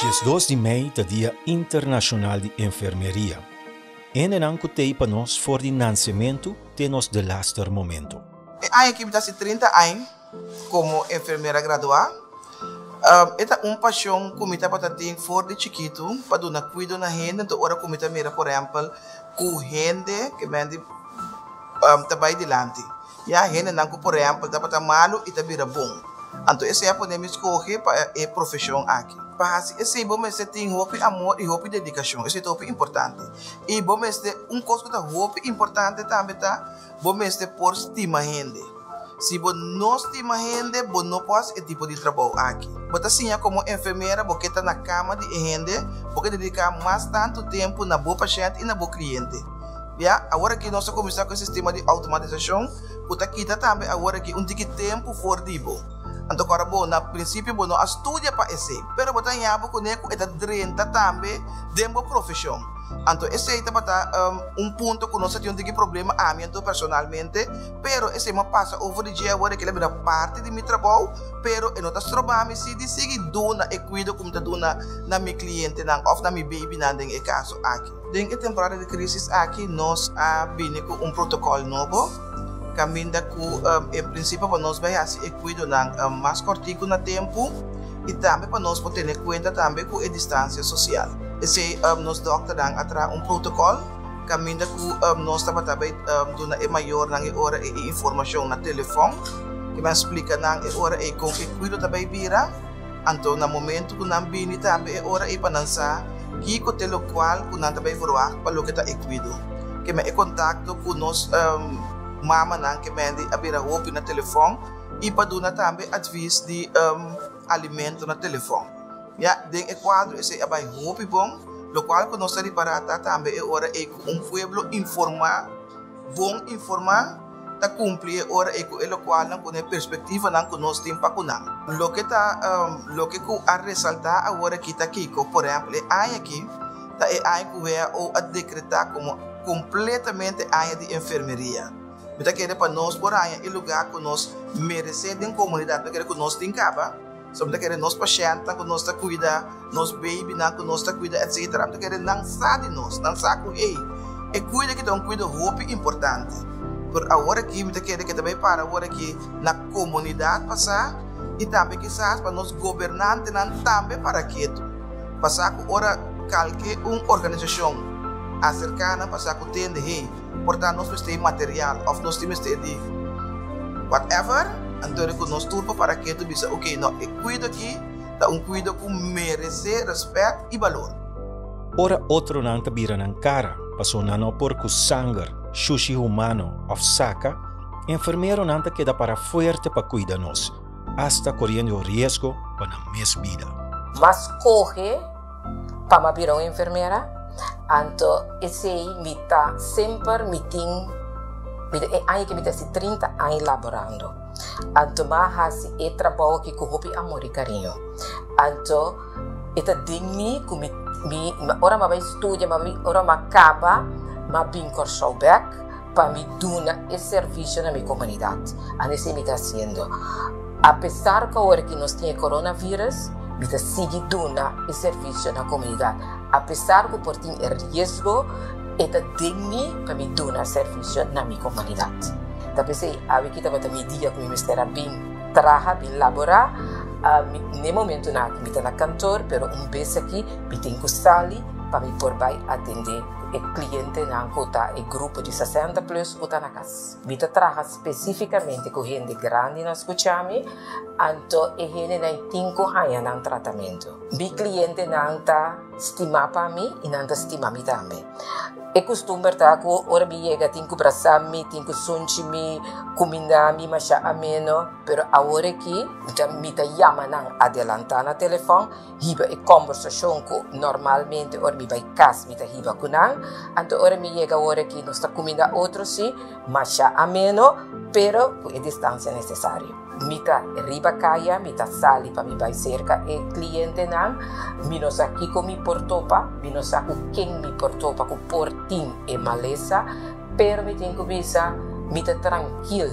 12 di mei ta Dia Internashonal di Enfermeria. Hendenan ku t'ei pa nos for di nansementu te nos delaster momento. E aña aki mi ta hasi 30 aña komo enfermera graduá. E ta un pashon ku mi tabata tin for di chikitu pa duna kuido na hende. Anto ora ku mi ta mira por ehèmpel ku hende ke men di ta bai dilanti. Ya hendenan ku por ehèmpel tabata malu i ta bira bon. Anto esei a pone mi skohe pa e profeshon aki. Pa hasi esei bo mester tin hopi amor i hopi dedikashon. Esei ta hopi importante. I bo mester, un kos ku ta hopi importante tambe ta bo mester por stima hende. Si bo no stima hende, bo no por hasi e tipo di trabou aki. Bo ta siña komo enfermera bo ke ta na kama di e hende, bo ke dediká mas tantu tempu na bo pashènt i na bo kliente. Ya, awor aki nos a kuminsá ku e sistema di outomatisashon ku ta kita tambe awor aki un tiki tempu for di bo. Anto kòrda bo, na prinsipio bo no a studia pa esei, pero bo ta haña bo kuné ku e ta drenta tambe den bo profeshon. Anto esei tabata un punto ku nos a tin un tiki problema, ami anto personalmente, pero esei mi a pasa over di dje awor e kila bira parti di mi trabou, pero e no ta stroba mi si di sigui duna e kuido ku mi ta duna na mi klientenan òf na mi babynan den e kaso aki. Den e temporada di crisis aki nos a bini cu un protocol nobo caminda cu en principio pa nos bay haci e cuidonan mas cortico na tempo y tambe pa nos por tene cuenta tambe cu e distancia social. Esey nos dokternan a traha un protocol caminda cu nos tabata bay duna e mayornan e ora ey e informacion na telefon ke nan splica nan e ora ey con e cuido ta bay bira. Anto na momento ku nan bini tambe e ora ei pa nan sa kiko te lokual ku nan ta bai verwagt pa loke ta e kuido. Ke men e kontakto ku nos mamanan ke men di a bira hopi na telefòn i pa duna tambe advis di alimento na telefòn. Ya, den e kuadro esei a bai hopi bon, lokual ku nos ta ripará ta tambe e ora ei ku un pueblo informá, bon informá, ta kumpli e ora ei ku e lokualnan ku na e perspektivanan ku nos tin pa ku nan. Loke ta loke ku a resaltá awor aki ta kiko? Por ehèmpel, e aña aki ta e aña ku WHO a dekretá komo kompletamente aña di enfermeria. Mi ta kere pa nos por haña e lugá ku nos meresé den komunidat. Mi ta kere ku nos tin kaba. So mi ta kere nos pashèntnan ku nos ta kuida, nos babynan ku nos ta kuida etsetera, mi ta kere nan sa di nos, nan sa ku hey, e kuida aki ta un kuido hopi importante. Pero awor aki mi ta kere ke ta bai para awor aki na komunidat pa sa i tambe kisas pa nos gobernantenan tambe para ketu pa sa ku ora kalke un organisashon aserká nan pa sa ku tende hey, Por ta nos mester di material of nos tin mester di whatever, anto ku nos tur por para ketu bisa ok no e kuido aki ta un kuido ku meresé rèspèt i balor. Ora otronan ta bira nan kara paso nan no por ku sanger, shushi humano of saka, enfermeronan ta keda para fuerte pa kuida nos, asta koriendo riesgo pa nan mes bida. Mas kohe Pa mi a bira un enfermera, anto esei mi ta semper mi tin, mi ta e aña aki mi ta hasi 30 aña laborando, anto mi a hasi e trabou aki ku hopi amor i kariño, anto e ta den mi ku mi mi ora mi a bai studia ora mi a kaba mi a bin Kòrsou bèk pa mi duna e servisio na mi komunidat, anto esei mi ta hasiendo. Apesar ku awor ki nos tin e coronavirus, mi ta sigui duna e servisio na komunidat. Apesar ku por tin e riesgo, e ta den mi pa mi duna servisio na mi komunidat. Ta p'esei awe ki tabata mi dia ku mi mester a bin traha, bin laborá. N'e momentunan aki mi ta na kantor, pero un bes aki mi tin ku sali pa mi por bai atendé e klientenan ku ta e grupo di 60 plus ku ta na kas. Mi ta traha spesífikamente ku hende grandi na skucha mi, anto e hendenan tin ku haña nan tratamentu. Mi klientenan ta stima pa mi i nan ta stima mi tambe. E kustumber ta ku ora mi yega tin ku brasa mi, tin ku sunchi mi, kuminda mi masha ameno, pero awor aki mi ta yama nan adelantá na telefòn. Hiba e kombersashon ku normalmente ora mi bai kas mi ta hiba ku nan. Anto ora mi yega ora aki nos ta kuminda otro si, masha ameno, pero ku e distansia nesesario. Mi ta riba kaya, mi ta sali pa mi bai serka e klientenan. Mi no sa kiko mi por topa, mi no sa ku ken mi por topa ku por tin e malesa, pero mi tin ku bisa mi ta trankil.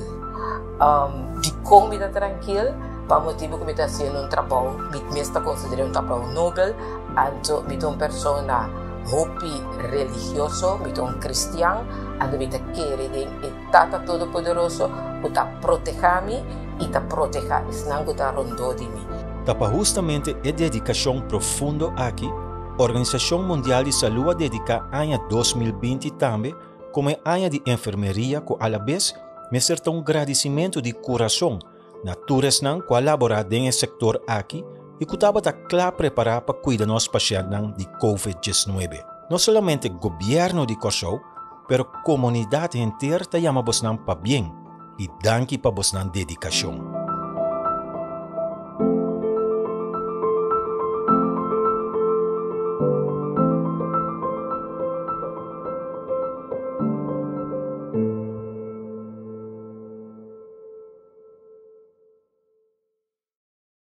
Dikon mi ta trankil? Pa motibu ku mi ta hasiendo un trabou, mi mes ta konsider'é un trabou nobel, anto mi ta un persona hopi religioso, mi ta un kristian, anto mi ta kere den e Tata Todopoderoso ku ta protehá mi i ta protehá esnan ku ta rondó di mi. Ta pa hustamente e dedikashon profundo aki, Organisashon Mundial di Salú a dediká aña 2020 tambe komo e aña di enfermeria ku alabes mester ta un gradisimentu di kurason na tur esnan ku a laborá den e sektor aki i ku tabata kla prepará pa kuida nos pashèntnan di Covid 19. No solamente gobièrnu di Kòrsou, pero komunidat henter ta yama bosnan pabien i danki pa bosnan dedikashon.